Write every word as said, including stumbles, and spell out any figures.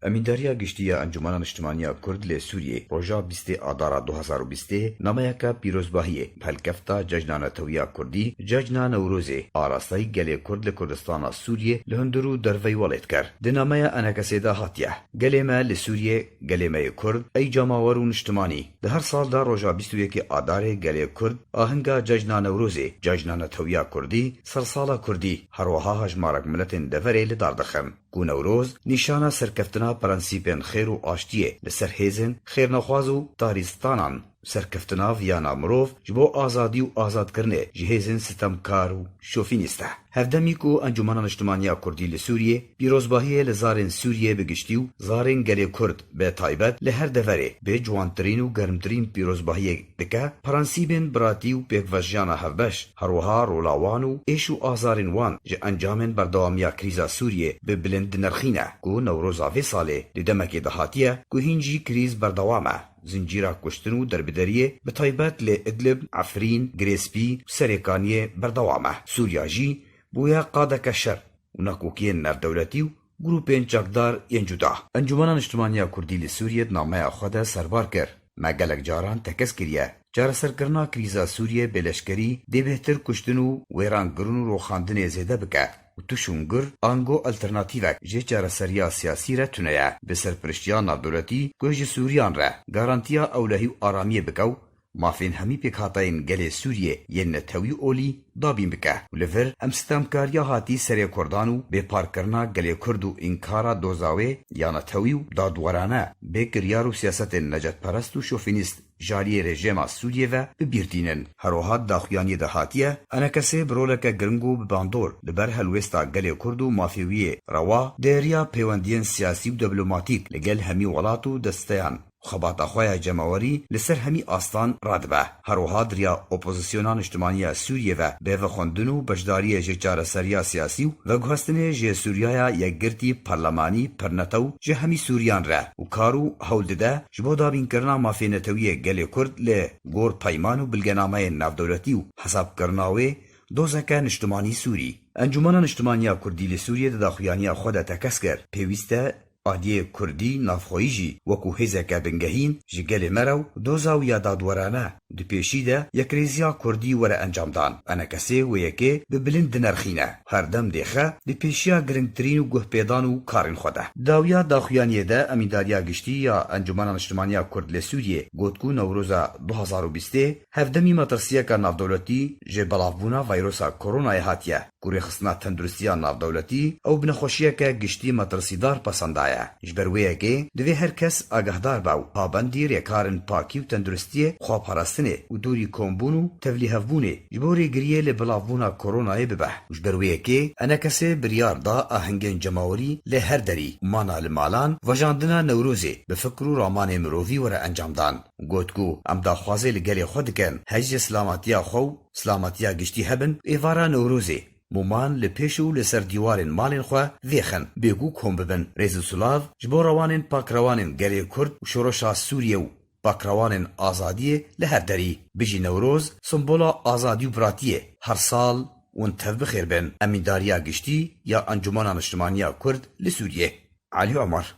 Emîndariya Giştî ya Encûmena Niştimaniya Kurd li Sûriyê roja bîstê Adara du hazar û bîstê nameyeke pîrozbahiyê bi helkefta Cejna Netewiya Kurdî, Cejna Newrozê, arastayî gelê Kurd li Kurdistana Sûriyê li hundir û derveyî welêt kir. Di nameya enekesê de hatiye: Gelê me li Sûriyê, gelê me yê Kurd, ey cemawer û niştimanî. Di her sal de roja bîst û yekê Adarê gelê Kurd ahinga Cejna Newrozê, Cejna Netewiya Kurdî, Sersala Kurdî, herwiha hejmarek miletên deverê li dar dixin. Ku Newroz nîşana serkeftina prensîpên xêr û aştiyê li ser hêzên xêrnexwaz û tarîstanan, serkeftina viyana mirov ji bo azadî û azadkirinê ji hêzên sitemkar û şofînîst e. Hevdemî ku Encûmena Niştimaniya Kurdî li Sûriyê pîrozbahiyê li zarên Sûriyê bi giştî û zarên gelê Kurd bi taybet li her deverê bi ciwantirîn û germtirîn pîrozbahiyê dike, prensîbên biratî û pêkvejiyana hevbeş, herwiha rola wan û êş û azarên wan ji encamên berdewamiya krîza Sûriyê bi bilind dinirxîne, ku Newroza vê salê di demekê de hatiye ku hîn jî krîz berdewam e. Zincîra kuştin û derbideriyê bi taybet li Idlib, Efrîn, Girê Spî û Serêkaniyê berdewam e. Sûriya jî bûye qadeke şer û nakokiyên navdewletî û grûpên çekdar yên cuda. Encûmena Niştimaniya Kurdî li Sûriyê di nameya xwe de serbar kir: Me gelek caran tekez kiriye. Çareserkirina krîza Sûriyê bê leşkerî dê bêhtir kuştin û wêrankirin û roxandinê zêde bike û tuş û ngir ango alternatîvek ji çareseriya siyasî re tune ye. Bi serpiriştiya navdewletî ku ji Sûriyan re garantiya ewlehî û aramiyê bike û mafên hemî pêkhateyên gelê Sûriyê yên netewî olî dabîn bike û li vir em sitemkariya hatî serê Kurdan û bêparkirina gelê Kurd û înkara doza wê ya netewî û dadwerane bê kiryar û siyasetên necetperest û şofînîst ji aliyê rejêma Sûriyê ve bi bîr tînin. Herwiha di daxuyaniyê de hatiye, enekesê bi roleke giring û bi bandor li ber helwêsta gelê Kurd û mafê wî yê rewa di hêriya pêwendiyên siyasî û diplomatîk li gel hemî welat û desteyan xebata xwe ya cemawerî li ser hemî astan radibe. Her wiha di riya opozisyona niştimanî ya Sûriyê ve bi vexwendin û beşdariyê ji çareseriya siyasî û veguhestinê ji Sûriyaya yekgirtî, parlemanî, pirnetew ji hemî Sûriyan re û kar û hewl dide ji bo dabînkirina mafê netewî yê gelê Kurd li gor peyman û bilgenameyên navdewletî û hesabkirina wê dozeke niştimanî Sûrî. Encûmena Niştimanî ya Kurdî li Sûriyê di daxuyaniya xwe de tekez kir, pêwîst e aliyê Kurdî navxweyî jî wekû hêzeke bingehîn ji gelê me re û doza wî ya dadwerane di pêşî de yekrêziya Kurdî were encamdan. Enekesê wê yekê bi bilind dinerxîne. Her dem dêxe di pêşiya giringtirîn û guhpêdan û karên xwe de. Dawiya daxuyaniyê de Emîndariya Giştî ya Encûmena Niştimanî ya Kurd li Sûriyê got ku Newroza du hazar û bîstê hevdemî metirsiyeke navdewletî ji belavbûna vayrosa koronayê hatiye. Ku rêxistina tenduristiya navdewletî ew bi nexweşiyeke giştî metirsîdar pesendaye. Ji ber wê yekê divê her kes agahdar be û pabendî rêkarên pakî û tenduristiyê, xweparastinê û dûrî kombûn û tevlîhevbûnê ji bo rêgiriyê li belavbûna koronayê bibe. Û ji ber wê yekê enekesê biryar da ahengên cemawerî li her derî û mana li malan vejandina Newrozê bi fikr û ramanê mirovî were encamdan. Got ku em daxwazê li gelê xwe dikin, hej ji silamatiya xwe û silamatiya giştî hebin, êvara Newrozê mûman li pêş û li ser dîwarên malên xwe vêxin, bêgû kom bibin. Rêz û silav ji bo rewanên pakrewanên gelê Kurd û şoreşa Sûriyê û pakrewanên azadiyê li her derî. Bijî Newroz, simbola azadî û biratiyê. Her sal hûn tev bi xêr bin. Emîndariya Giştî ya Encûmena Niştimanî ya Kurd li Sûriyê. Elî Omer.